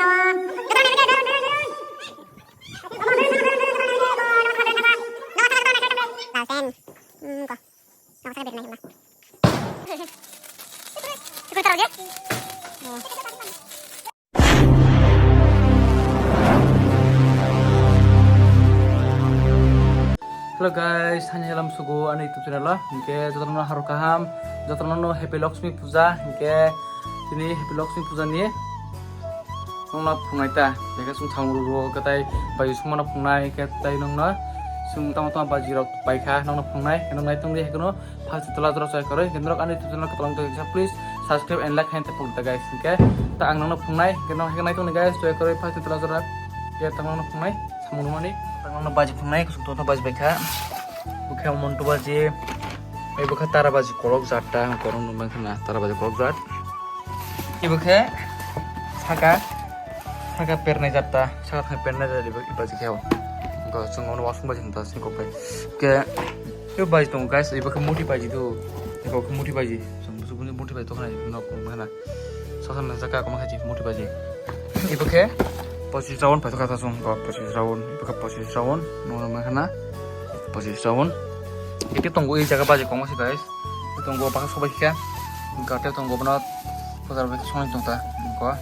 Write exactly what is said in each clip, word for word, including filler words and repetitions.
Hello guys, hani halam sugo ani YouTube channel o. Hinkhe jotono harok kaham, jotono no Happy Lakshmi Puja. Hinkhe tini Happy Lakshmi Puja ni nongna phungnai ta. Hinkhe sung thang ru ro katai bai sung mana phungnai, hinkhe tai nongna sung tama tama baji rok paikha nongna phungnai. Hinkhe nong nai tongdi, hinkhe no Phai tongla jora chai kwrwi, hinkhe norok ani YouTube channel kwtal wngtong kisa, please subscribe and like khaina tepok da guys. Hinkhe ta ang nongno phungnai, hinkhe nong, hinkhe naitok ni guys, chai kwrwi phai tongla jora. Hinkhe ta nongno phungnai, samung rwmani. Ta nongno baji phungnai, kusuk tongtong baji bai kha. Bokhe montu baji, bai bokhe tara baji kolok jat ta, korong nung bai khna tara baji kolok jat. Ibo khe saka, saka pernai jat ta, saka thang pernai jat ibo, ibo baji khe o. Go, chwng ono wasung baji hinta sini kok bai. Ke, ibo baji tongo guys, ibo khe muthi baji do. Ibo khe muthi baji. Chwng busu buni muthi baji tokna nok kong bai na. Sasa na jaka koma khaji muthi baji. Ibo khe pochis round pai tokha chwng go pochis round, ibo khe pochis round, nung nung bai khna. Pochis round. Iti tongo i jaga baji koma si guys. Tongo baka sobai khe. Gate tongo bono bazar bai sonai tong ta. Ko.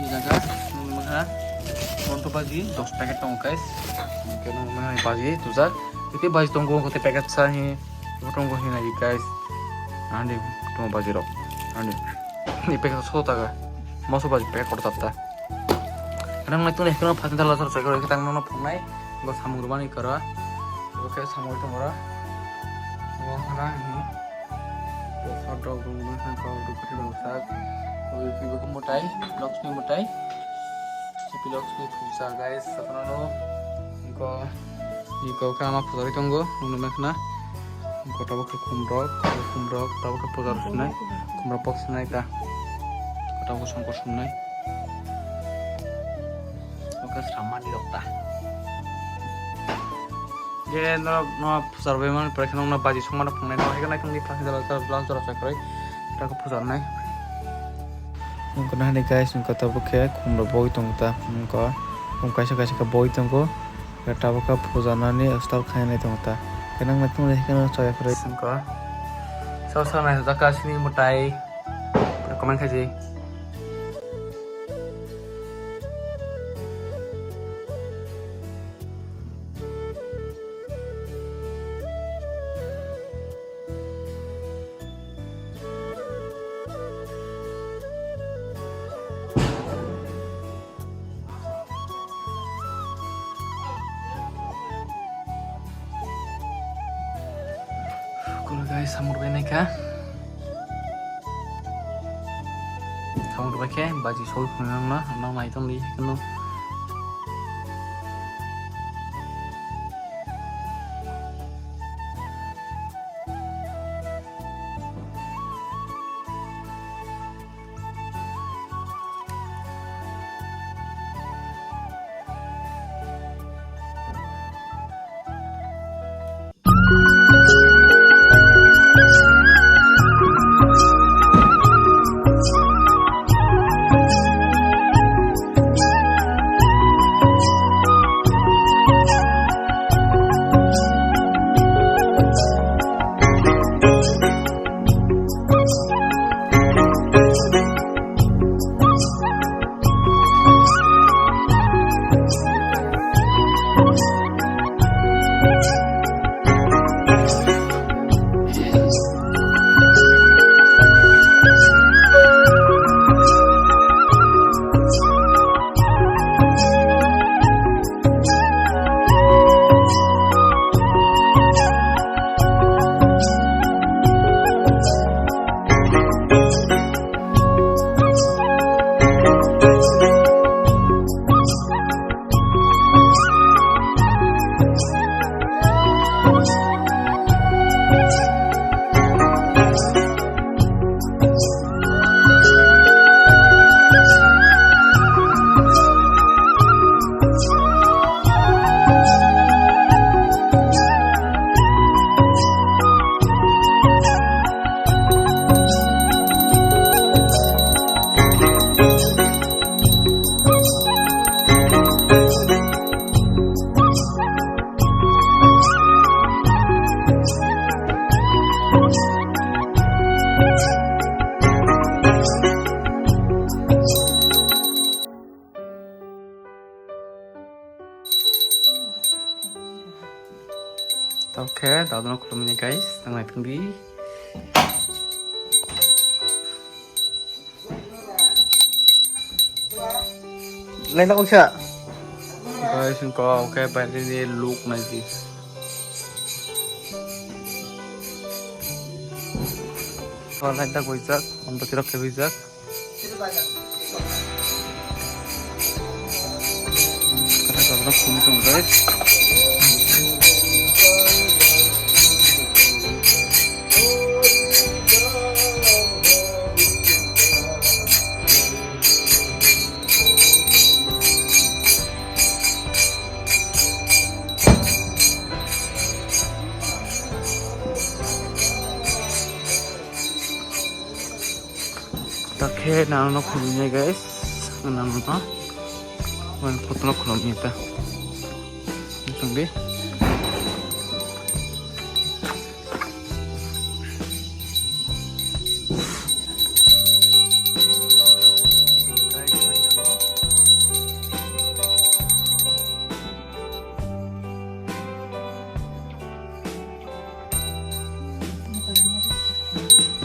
I jaga nung maha. Montu baji dos packet tongo guys. Ke nung maha baji tujak. Iti baji tongo kote packet sa hi. Tongo hi na guys. Andi tongo baji rok. Andi. Ni packet so ta ga. Moso baji packet kor ta. Nang nai tuni hikno phatin thala sar chakra hikhe tang nono phungnai. Bo samung rwmani kara. Bo khe samung tong ora. Bo hana hi. Bo sar dog rwmani kha ko dukha rok sak. Bo ibo khe mutai, Lakshmi mutai. Happy Lakshmi puja guys. Sapanano. Ko. Iko khe ama pujari tongo, nukna khna. Iko tabuk khe khumrok, khumrok, tabuk khe pujar sunai, khumrok pok sunai ta. Tabuk songkor sunai. Oke, sramani rok ta. Je norok no pujar bai man, pore kheno no baji songmano phungnai no, haikheno naithok ni phang jora, jora, jora, jora, jora, jora, jora, pujar nai. Nukna hani guys, nukha tabuk khe khumrok boi tongo ta, nukha, khum kaisa kaisa khe boi tongo. Tabuk khe puja nani start khainai tongo ta. Khe nang nai tongdi khe no chaya kwrwi. Singko. Sal sal nai jaka sini mutai. Comment khaji. Kulo guys, samung rwbainai kha. Samung rwbai khe baji sogwi phunuknai nangno, ang nang nai tongdi, hwnkhe no. Khe dadano khulumni guys, nang naitungdi. Laila kongsa. Guys, wngkha khe baireni look naidi. O laila gwijak, mombati rok khe gwijak. Ta khe nang no khulumya guys, nang no man photo no khulumya ta. Tungdi.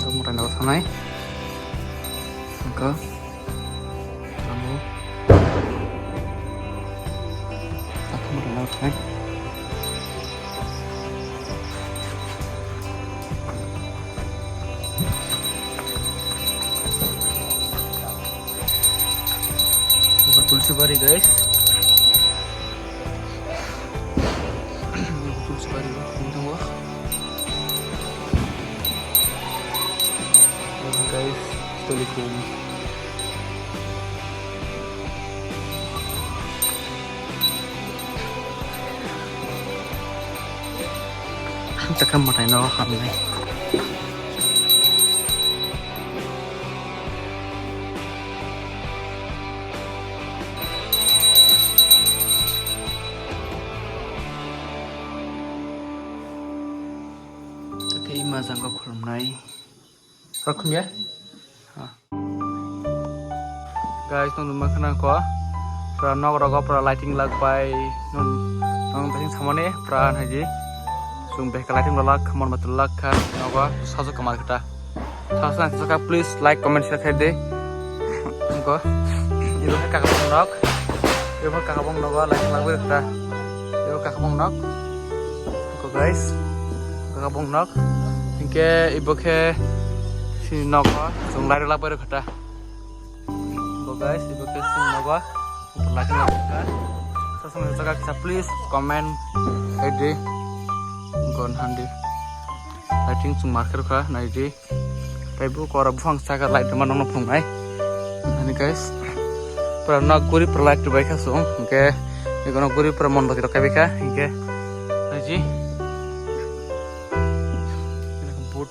Tok mwtai no thanai. Wngkha. Amo. Tok mwtai no thanai. Bukan tulsi bari, guys. Tulsi bari, ini tunggu. Guys, tulikum. Takam matai no hamnai. Tei ima jang kok khulumnai. Kok khumya? Guys, nung numa khana ko. Pura nok rogo pura lighting lak pai. Nung, nung tang samani pura haji. Sung beka lighting lak, mon batul lak kha. Nogo sajo kamar kata. Sasa saka, please like, comment, share khai de. Ko. Ibu kha kakabong nok. Ibu kha kakabong nogo lighting lak bai kata. Ibu kakabong nok. Ko guys. Kakabong nok. Hingke ibu khe sini nogo. Sung light lak bai kata. Bo guys, ibo khe sini nogo. Like na ka. Sasang saka kisa please comment. Edi. Gon handi. Lighting sung marker kha naidi. Tai bu kora buphang saka light ma nono phungnai. Ani guys. Pura nok guri pura light bai kha sung. Hingke ego nok guri pura mon bagi rokai bai kha. Hingke. Naiji. Boot.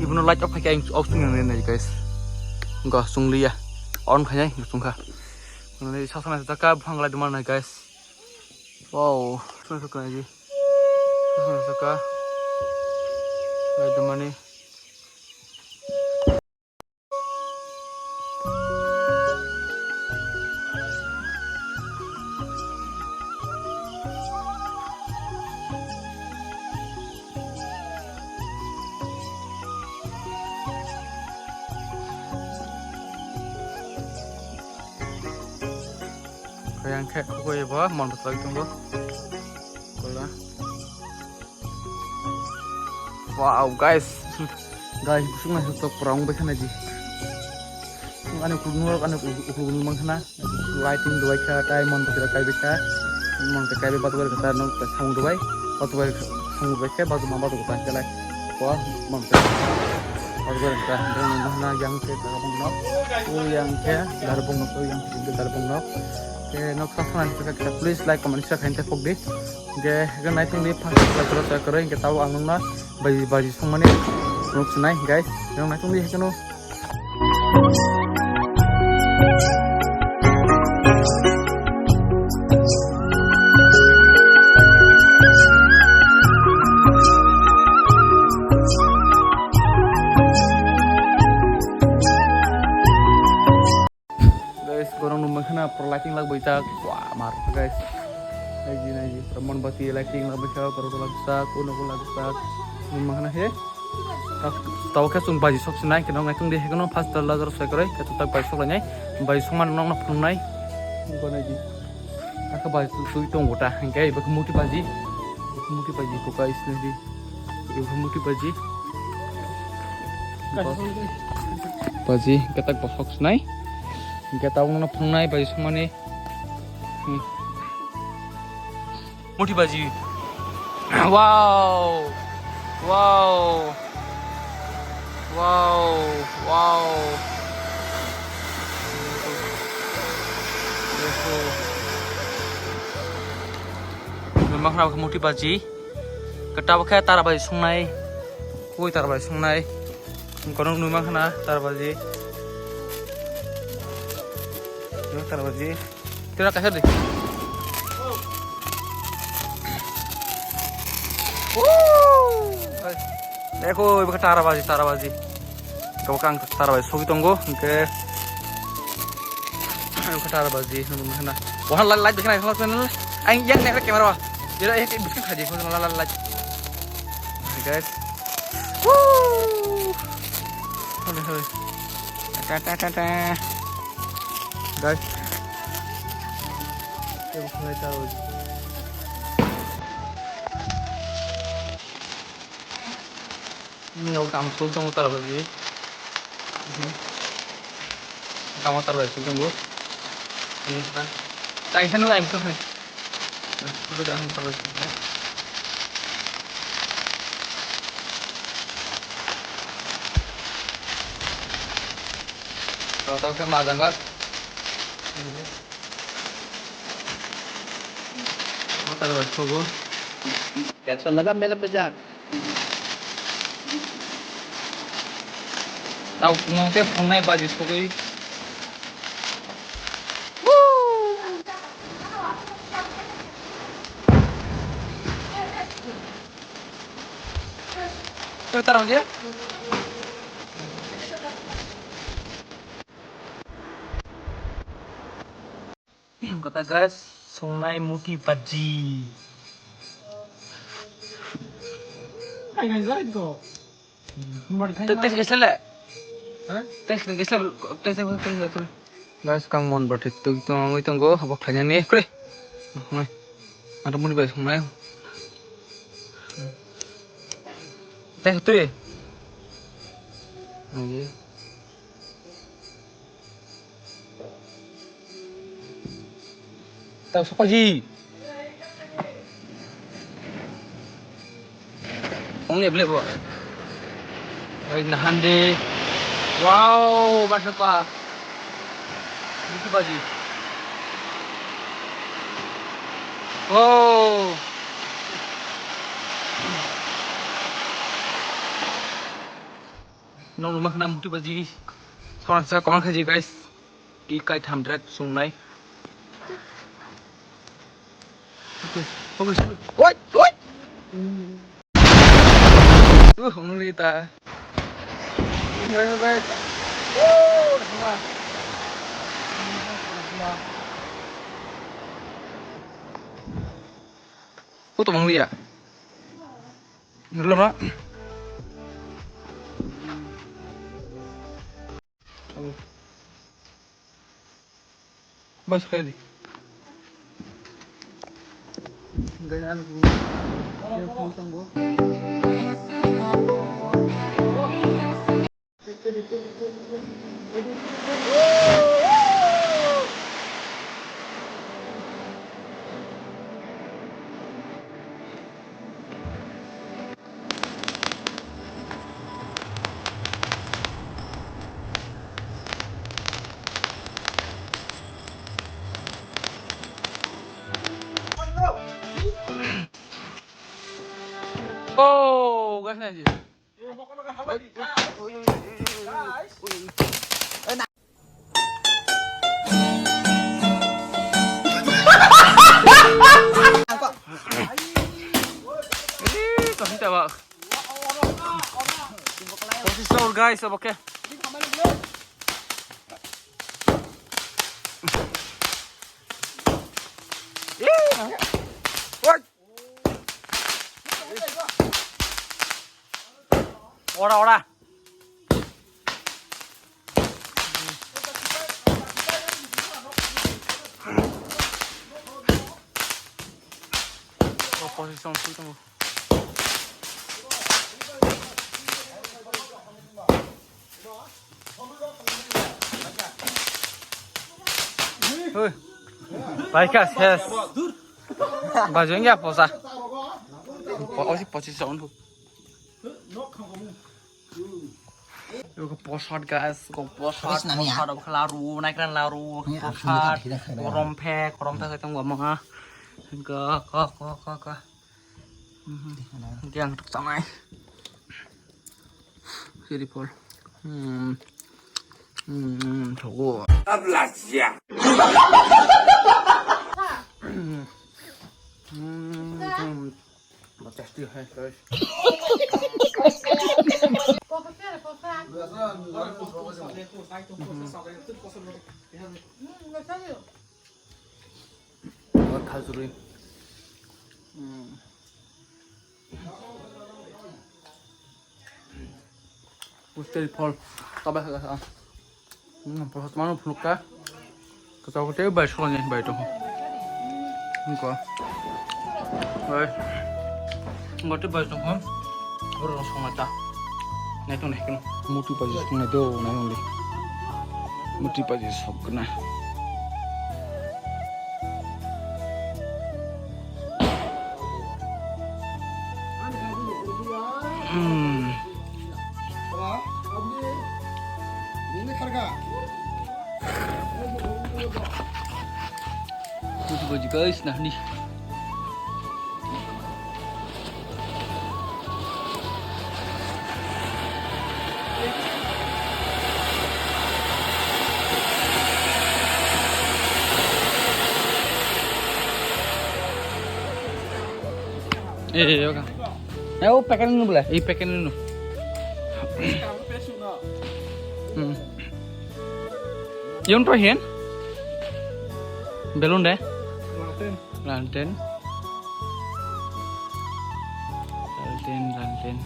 Ibuno light off khai khe ang off sung yang nai guys. Go sung liya. On khai nai sung kha. Nani sasana saka buphang light mana guys. Wow, sung sung nai. Sasana saka. Light mani. Kaya ang khe khukui bo mon bwtwi tongo. Kola. Wow, guys. Guys, busuk nai tok pura ong bai khana di. Ani ukuluk nuk, ani ukuluk nuk mang khana. Lighting dubai kha, tai mon bwtwi rok kai bai kha. Mon bwtwi kai bai batu bai kha, nok samung dubai. Batu bai samung dubai khe, batu ma batu bai kha lai. Ko mon bwtwi batu bai kha. Dong nang na yang khe darbung nok. O yang khe darbung nok, o yang khe darbung nok. Khe nok sa thana khe please like, comment, share khain te phok di. Khe khe nai tong di phang khe khe khe khe tao ang nang na baji baji songmani nok sunai guys. Yang nai tong di khe no. Guys, gorong nung mangkhana pro lighting lag bai tak. Wah, mar guys. Naiji, naiji, pura mon bati lighting la bwkha, pura ko lak sak, uno ko lak sak. Nung ma hana he. Tao khe chwng baji sok sinai, khe nang naitung di, he kono first lagar soi koroi, khe tak baji sok lainai, baji sokma nang no phunuknai. Nung ko naiji. Aka baji tui tongo ta, hingke ibo khe muti baji. Muti baji ko guys, naiji. Ibo muti baji. Baji, hingke tak bosok sinai. Hingke tabuk no phunuknai baji sokmani. Hmm. Muti baji. Wow. Wow. Wow. Wow. Numa khna muti baji. Kata khe tara baji songnai. Koi tara baji songnai. Kono numa khna tara baji. Tara baji. Tira kaisa de. Woo! Hai. Eko, ibo khe tara baji, tara baji. Kabo kang tara baji sogi tongo, hingke. Ibo khe tara baji, nung nung hana. Wah, light, light, bikin light, light, light. Ang yang nek camera wa. Jera eh bikin khaji, light, light, light. Guys. Woo! Hoi, hoi. Ta, ta, ta, ta. Guys. Ibo khe light tara baji. Ini aku kamu sul tunggu tara baji. Kamu tara baji sul tunggu. Ini kan. Tadi sana lain tuh. Udah dah tara baji. Kalau tahu kan mazang kan. Tara baji sul. Tension laga mela pe ja. Tao phungo khe phungnai baji sogwi. Tara hwnjia? Kota guys, songnai muti baji. Tei, tei, kaisa le. Ha? Tei, kaisa le, tei, tei, tei, tei. Guys, kang mon bwthai twi tongwi tongo, habo khlainani. Kre. Hoi. Aro muni bai songnai. Tei, twi. Oye. Tao sopaji. Ong ni ble bo. Oi, nahan de. Wow, ba sopa. Muti baji. Oh. Nong rumah kena muti baji. Sekarang saya komen kaji, guys. Ki kai tham direct sungnai. Oke, oke, sorry. Woi, woi. Uh, hong li ta. Guys, guys. Woo, sama. Foto mang liya. Nurlo ma. Bas kaya di. Gaya anu. Oh, guys, na ji. Eh, kau minta, Pak. Posisi sahur, guys, apa ke? Eh, Ora, ora. Opposition sui tongo. Oi. Paikha ses. Bajong ya posa. Po-, osi pochis sound. Yo ko posat guys, ko posat, posat obo khe laru, naikra laru, posat, korom phek, korom phek tong goma. Ko, ko, ko, ko, ko. Mhm. Yang tuk tangai. Siri pol. Hmm. Hmm, thogo. Ab lajya. Hmm, hmm. बहुत टेस्टी है गाइस। बहुत खा जरूरी। Pusteri phol, tabai kha kha. Hmm, phol mano phunukha. Kachao kachao bai songni bai tongo. Niko. Bai. Ngote bai tongo. Oro songna ta. Nai tong nai keno. Muti paji songnai do nai ongdi. Muti paji sokna. Hmm. Buji buji guys, nah ni. Eh, eh, oka. Eh, o packet nu bole. Ei packet nu. Hmm. Yon to hin? Balloon de? Lanten. Lanten, lanten.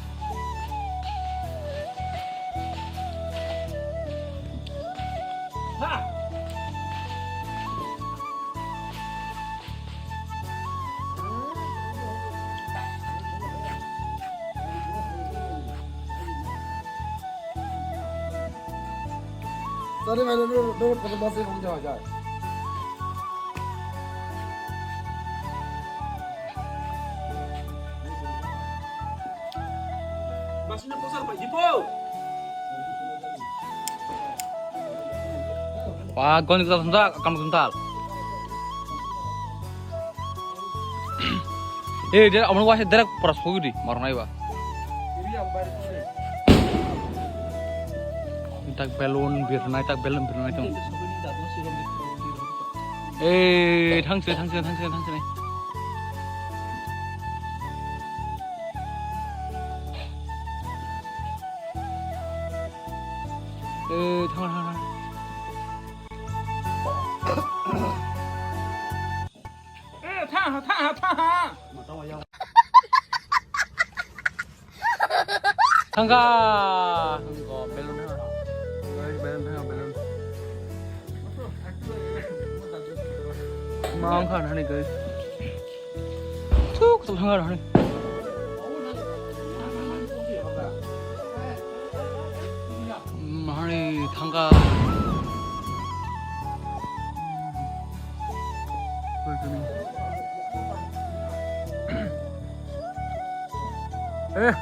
Sorry, my lord, no, no, no, no, no. Wah, goni kita tunda, kamu tunda. Eh, dia amun wah, dia pura sogidi, marnai ba. Tak balloon birnai, tak balloon birnai tuh. Eh, thangse, thangse, thangse, thangse. Eh, thang, thang, thang. Eh, thang, thang, thang. Thangka. Thangka, balloon thangka. Guys, balloon thangka, balloon. Mang khan hani, guys. Thuk, thuk thangka hani. Mahani thangka. Eh.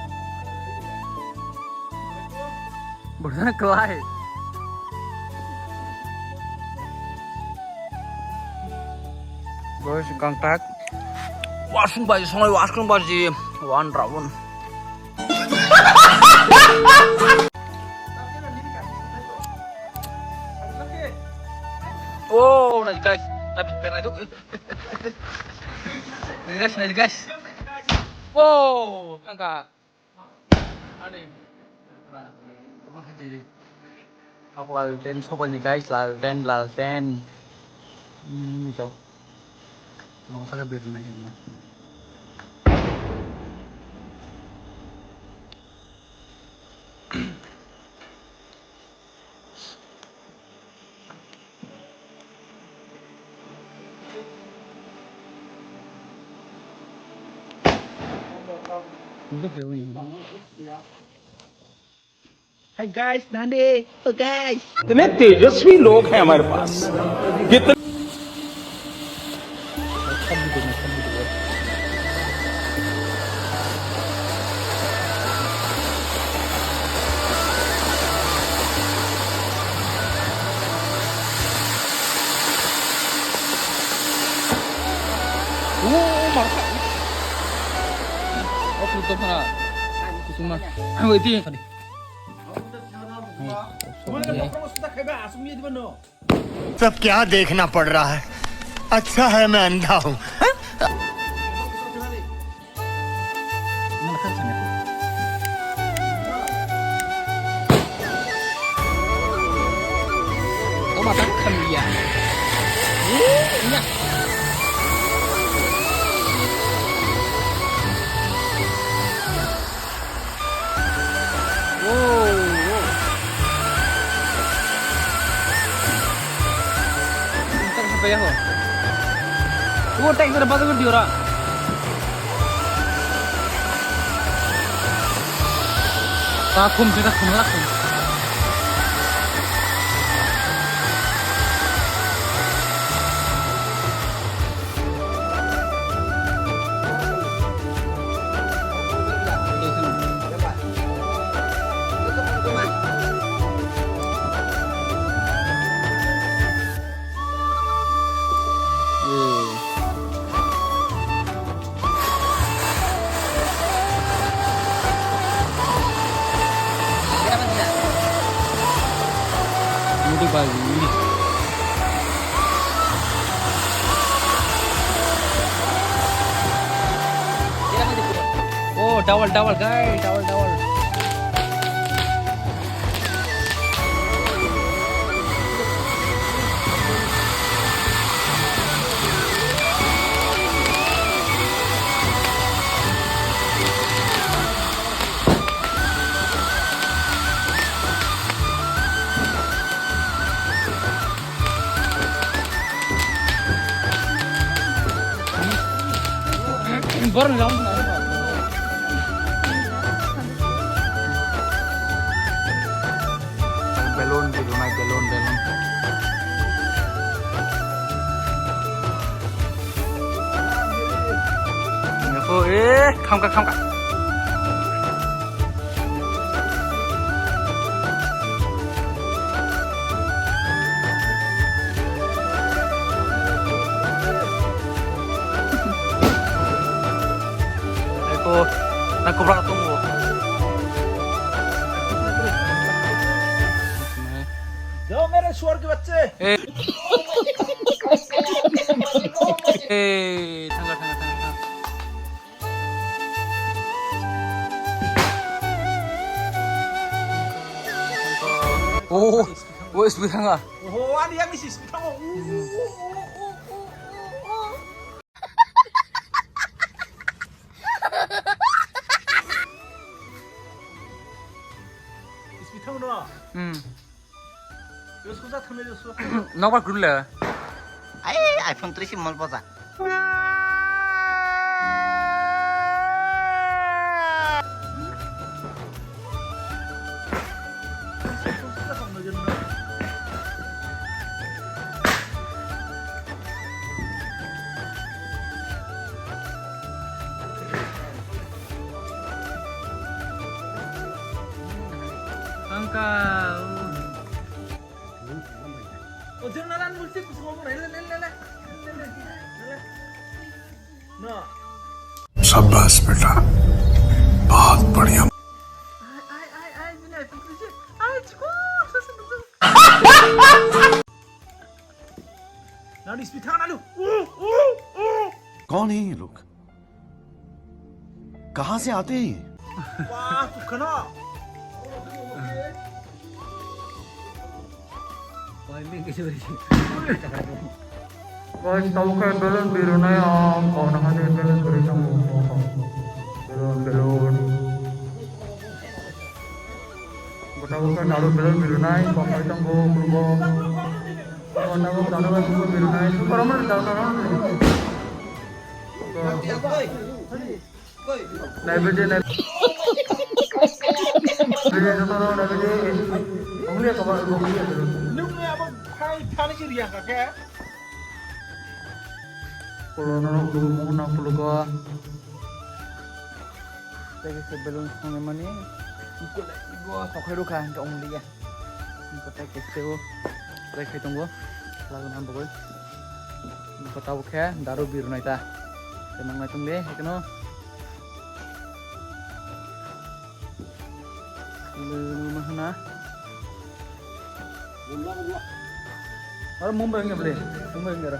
Bwrwino kwlai. Guys, gangtak. Wasung baji, songai wasung baji. One round. Oh, nice guys. Tapi pernah itu. Nice guys, nice guys. Wow, angka. Ani. Lal ten, sobai ni guys, lal ten, lal ten. Hmm, itu. Mau saya beri lagi. Hi guys, nande. Oh guys. इतने तेजस्वी लोग हैं हमारे पास। कितने Wait. सब क्या देखना पड़ रहा है। अच्छा है मैं अंधा हूँ। Wow, wow. Tang sampai ya ho. Oh, tang sudah batal dia ora. Takum kita kumlakum. Mudu bagi. Oh, double, double, guys, double, double. Balloon di rwnai, balloon, balloon. Nokho, eh, khamkha, khamkha. Eko, na kubra ka tongo. Jao mere suar ke bacche. Eh. Eh, thanga, thanga, thanga, thanga. Oh, oh, speed thanga. Oh, ani yang isi speed thanga. Speed thanga no. Hmm. Joshua, thangna Joshua. Nokbar group le. Ai, iPhone three si mol poja. Angka. O, jeng nalan multi kusumo mo, le, le, le, le. Le, le, le, le. No. शाबाश बेटा, बहुत बढ़िया। Ai, ai, ai, ai, bini ai, pukri je. Ai, chiko, sasa, sasa. Nani speed thang nalu. Uh, uh, uh. कौन है ये लोग? कहाँ से आते हैं ये? Wah, tuh kena. Guys, tabuk khe balloon birunai, ang kok nang khe balloon birui tongo. Balloon, balloon. Gota gota nalu balloon birunai, kok nai tongo, kulbo. Gota gota nalu balloon birunai, super amar da, super amar. Naibidi, naibidi. Naibidi, joto naibidi. Ongli koba, ongli. Nungni abo khai thani si riya ka ke? Polo norok dul mohon na polo ko. Tei khe balloon songmani. Ibo sokhai rwkha hwnkhe ongli ya. Hwnkhe tei khe seo tei khai tongo. Lagna bagwi. Hwnkhe tabuk khe daru birnai ta. Tei nangnai tongli, hwnkhe no. Aro Mumbai wngya bwle, Mumbai wngya ro.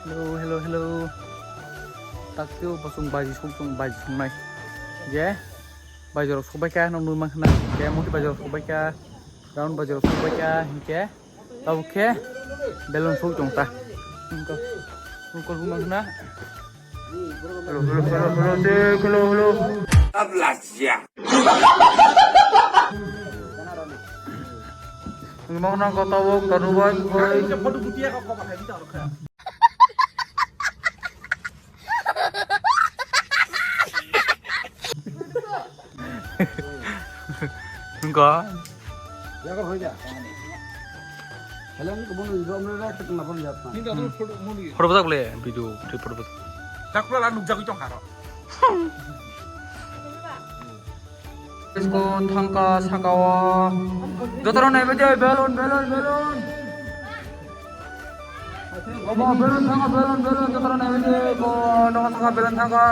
Hello, hello, hello. Taktio bosong baji song song baji songnai. Je, baji rok sobai kha, nong nui mang khna. Je, moti baji rok sobai kha, round baji rok sobai kha, hinkhe. Tabuk khe balloon sok tong ta. Wngkha, wngkha hwnma hwna. Hello, hello, hello, hello, hello, hello. Ablazia. Wngma hwna ko tabuk, tanu bai, bai. Wngkha. Yago hoida. Hello, ni kubuno ijo amre ra tek na bon jat na. Photo bajak le, video, video photo bajak. Takla la nukjagwi tong haro. Isko thangka sakao. Jotoro naibe je balloon, balloon, balloon. Obo balloon thangka, balloon, balloon, jotoro naibe je ko, nogo thangka, balloon thangka.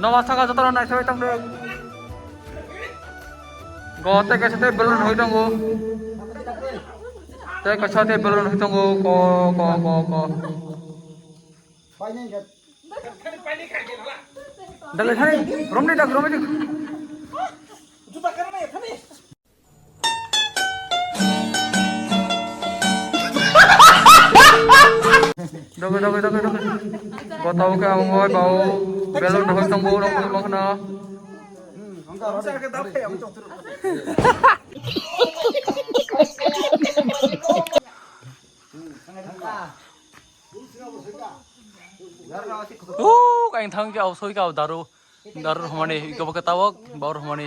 Nogo thangka, jotoro naisai tongde. Go, tei kaisa tei balloon hoi tongo. Tei kaisa tei balloon hoi tongo. Ko, ko, ko, ko. Dalai thani, romni dak, romni dak. Dogo, dogo, dogo, dogo. Kotao ke ang hoi bao. Balloon hoi tongo, romni makhna. Ooh, kain thang ke au soi ka daru. Daru rwmani, iko bokhe tabuk, bau rwmani.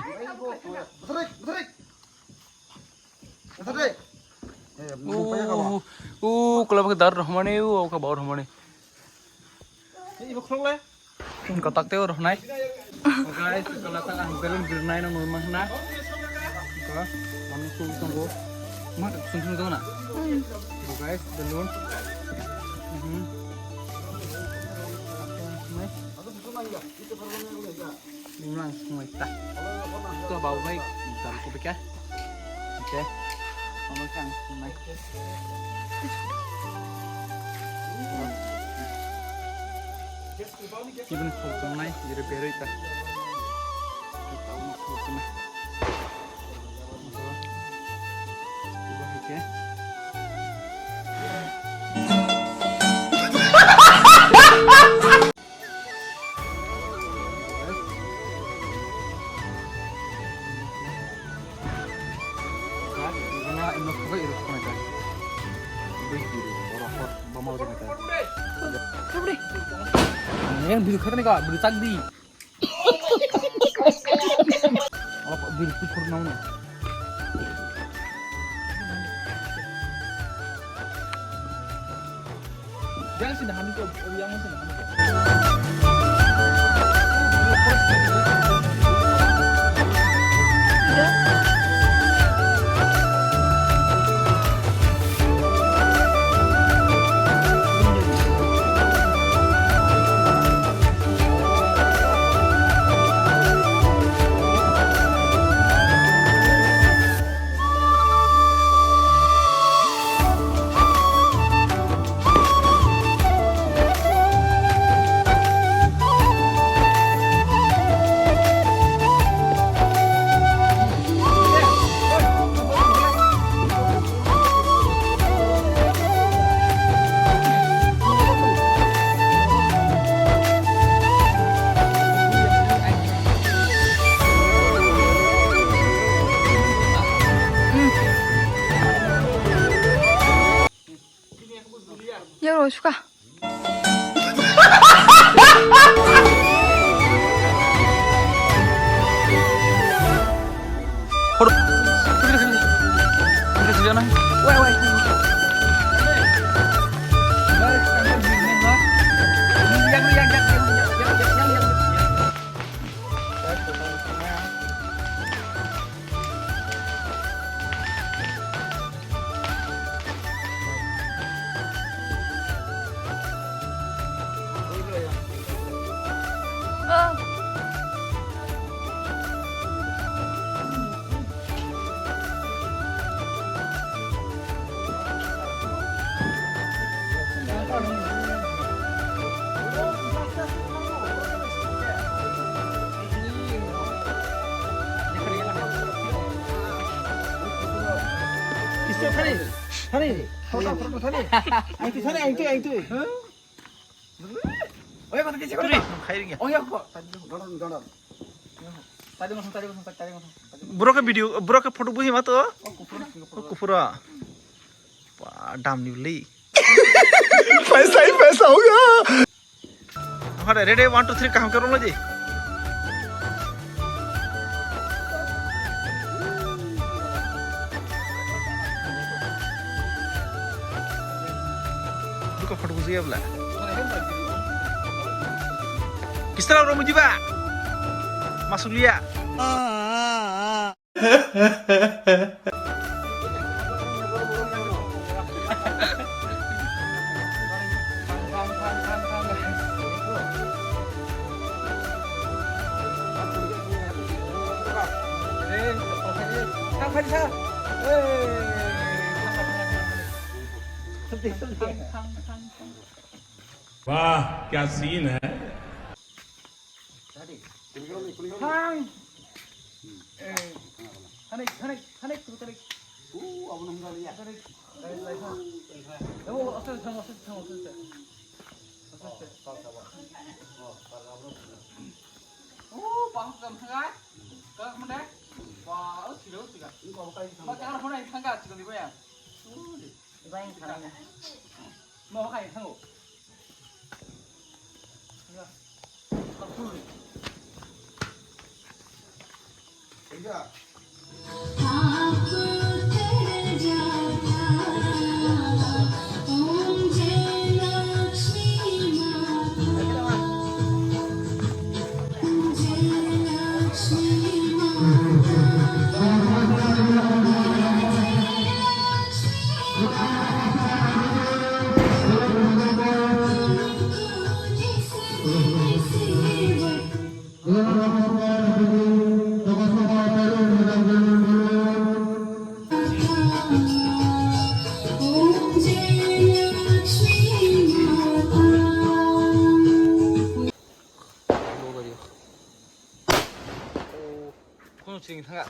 Ooh, ooh, kula bokhe daru rwmani, ooh, oka bau rwmani. Kotak tei rwnai. Guys, kala ta ang balloon birnai no numa hna. Ko, manu su tongo. Ma sung sung dona. Guys, balloon. Mhm. Nang sung ta. Ko bau bai, gam ko pika. Oke. Mama kang sung nai. Kibini khoroknai, jere beroi ta. Taono khoroknai. Iba hai khe. Yang biru kata nih kak, biru cak di. Apa biru putih purna mana? Yang sini hamil tuh, yang sini hamil tuh. Yang lo suka. Thani, thani, photo, photo, thani. Ang tu, thani, ang tu, ang tu. Oi, mata kisi ko. Turi, khairi ya. Oh, ya ko. Tadi dong, dong, dong. Tadi ngosong, tadi ngosong, tadi ngosong. Bro ke video, bro ke photo buhi mato. Oh, kupura, kupura. Oh, kupura. Wah, dam ni beli. Paisa hi paisa hoga. Hore, ready, one, two, three, kaham ke rolo ji. Duka photo buji abla. Kisra ro mujiba. Masulia. वाह, क्या सीन है। Thang. Eh, thani, thani, thani, thani. Oh, aste, thang, aste, thang, aste. Aste, aste. Oh, bahut jam thanga. Kak mana? Wah, oh, sila, sila. Ba, jangan hona thanga, sila di baya. Mo hai thango. Khunu chini thanga.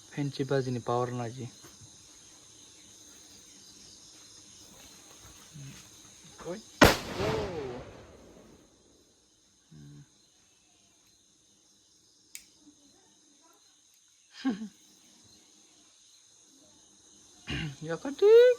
Fan chiba jini power na ji. Oi. Oh. Hmm. Yakatik.